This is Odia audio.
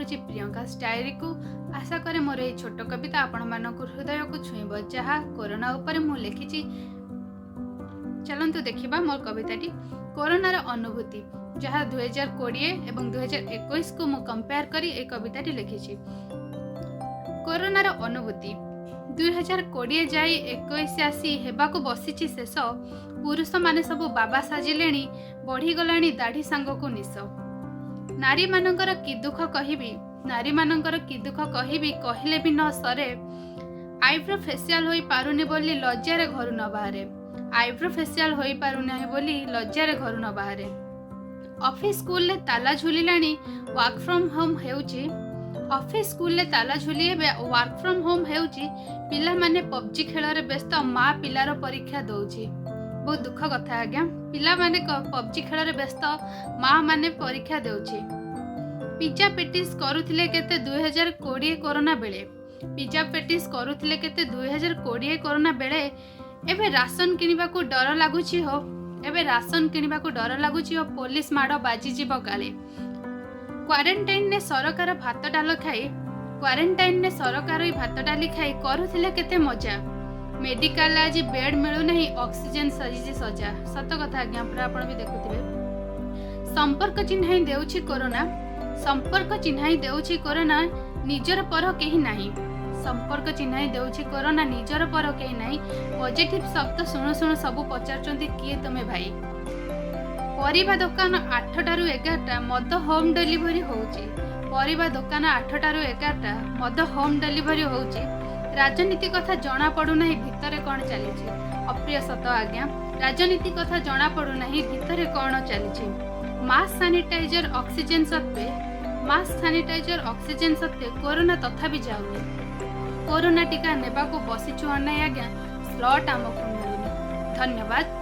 କରୁଛି ପ୍ରିୟଙ୍କା ଡାଏରୀକୁ। ଆଶା କରେ ମୋର ଏହି ଛୋଟ କବିତା ଆପଣମାନଙ୍କୁ ହୃଦୟକୁ ଛୁଇଁବ, ଯାହା କରୋନା ଉପରେ ମୁଁ ଲେଖିଛି। ଚାଲନ୍ତୁ ଦେଖିବା ମୋର କବିତାଟି କରୋନାର ଅନୁଭୂତି, ଯାହା 2020 ଏବଂ 2021କୁ ମୁଁ କମ୍ପେୟାର କରି ଏହି କବିତାଟି ଲେଖିଛି। କରୋନାର ଅନୁଭୂତି। 2020 ଯାଇ 21 ଆସି ହେବାକୁ ବସିଛି ଶେଷ। ପୁରୁଷମାନେ ସବୁ ବାବା ସାଜିଲେଣି, ବଢ଼ିଗଲାଣି ଦାଢ଼ି ସାଙ୍ଗକୁ ନିଶ। ନାରୀମାନଙ୍କର କି ଦୁଃଖ କହିବି, ନାରୀମାନଙ୍କର କି ଦୁଃଖ କହିବି, କହିଲେ ବି ନ ସରେ। ଆଇବ୍ରୋ ଫେସିଆଲ ହୋଇପାରୁନି ବୋଲି ଲଜ୍ଜାରେ ଘରୁ ନ ବାହାରେ। ଆଇବ୍ରୋ ଫେସିଆଲ ହୋଇପାରୁନାହିଁ ବୋଲି ଲଜ୍ଜାରେ ଘରୁ ନ ବାହାରେ। ଅଫିସ ସ୍କୁଲରେ ତାଲା ଝୁଲିଲାଣି, ୱାର୍କ ଫ୍ରମ୍ ହୋମ୍ ହେଉଛି। ଅଫିସ ସ୍କୁଲରେ ତାଲା ଝୁଲି ଏବେ ୱାର୍କ ଫ୍ରମ୍ ହୋମ୍ ହେଉଛି। ପିଲାମାନେ ପବଜି ଖେଳରେ ବ୍ୟସ୍ତ, ମା ପିଲାର ପରୀକ୍ଷା ଦଉଛି। ବହୁତ ଦୁଃଖ କଥା ଆଜ୍ଞା। ପିଲାମାନେ ପବଜି ଖେଳରେ ବ୍ୟସ୍ତ, ମା ମାନେ ପରୀକ୍ଷା ଦେଉଛି। ପିଜା ପେଟିସ୍ କରୁଥିଲେ କେତେ 2020 କରୋନା ବେଳେ। ପିଜା ପେଟିସ୍ କରୁଥିଲେ କେତେ 2020 କରୋନା ବେଳେ। ଏବେ ରାସନ କିଣିବାକୁ ଡର ଲାଗୁଛି ହୋ, ଏବେ ରାସନ କିଣିବାକୁ ଡର ଲାଗୁଛି ହୋ, ପୋଲିସ ମାଡ଼ ବାଜିଯିବ କାଳେ। କ୍ୱାରେଣ୍ଟାଇନରେ ସରକାର ଭାତ ଡାଲ ଖାଇ, କ୍ୱାରେଣ୍ଟାଇନରେ ସରକାର ଏଇ ଭାତ ଡାଲି ଖାଇ କରୁଥିଲେ କେତେ ମଜା। ମେଡିକାଲରେ ଆଜି ବେଡ୍ ମିଳୁନାହିଁ, ଅକ୍ସିଜେନ ସାଜିଛି ସଜା। ସତ କଥା ଆଜ୍ଞା, ପୁରା ଆପଣ ବି ଦେଖୁଥିବେ। ସମ୍ପର୍କ ଚିହ୍ନାଇ ଦେଉଛି କରୋନା, ସମ୍ପର୍କ ଚିହ୍ନାଇ ଦେଉଛି କରୋନା, ନିଜର ପର କେହି ନାହିଁ। ସମ୍ପର୍କ ଚିହ୍ନାଇ ଦେଉଛି କରୋନା, ନିଜର ପର କେହି ନାହିଁ। ପଜିଟିଭ ଶବ୍ଦ ଶୁଣୁ ଶୁଣୁ ସବୁ ପଚାରୁଛନ୍ତି, କିଏ ତୁମେ ଭାଇ? ପରିବା ଦୋକାନ 8ଟାରୁ 11ଟା, ମଦ ହୋମ୍ ଡେଲିଭରି ହଉଛି। ପରିବା ଦୋକାନ 8ଟାରୁ 11ଟା, ମଦ ହୋମ୍ ଡେଲିଭରି ହଉଛି। ରାଜନୀତି କଥା ଜଣା ପଡୁନାହିଁ, ଭିତରେ କ'ଣ ଚାଲିଛି। ଅପ୍ରିୟ ସତ ଆଜ୍ଞା। ରାଜନୀତି କଥା ଜଣା ପଡୁନାହିଁ, ଭିତରେ କ'ଣ ଚାଲିଛି। ମାସ୍କ, ସାନିଟାଇଜର, ଅକ୍ସିଜେନ ସତ୍ତ୍ୱେ, ମାସ୍କ, ସାନିଟାଇଜର, ଅକ୍ସିଜେନ ସତ୍ତ୍ୱେ କରୋନା ତଥାପି ଯାଉନି। କରୋନା ଟୀକା ନେବାକୁ ବସିଛୁ ଅନାଇ ଆଜ୍ଞା, ସ୍ଲଟ୍ ଆମକୁ ମିଳୁନି। ଧନ୍ୟବାଦ।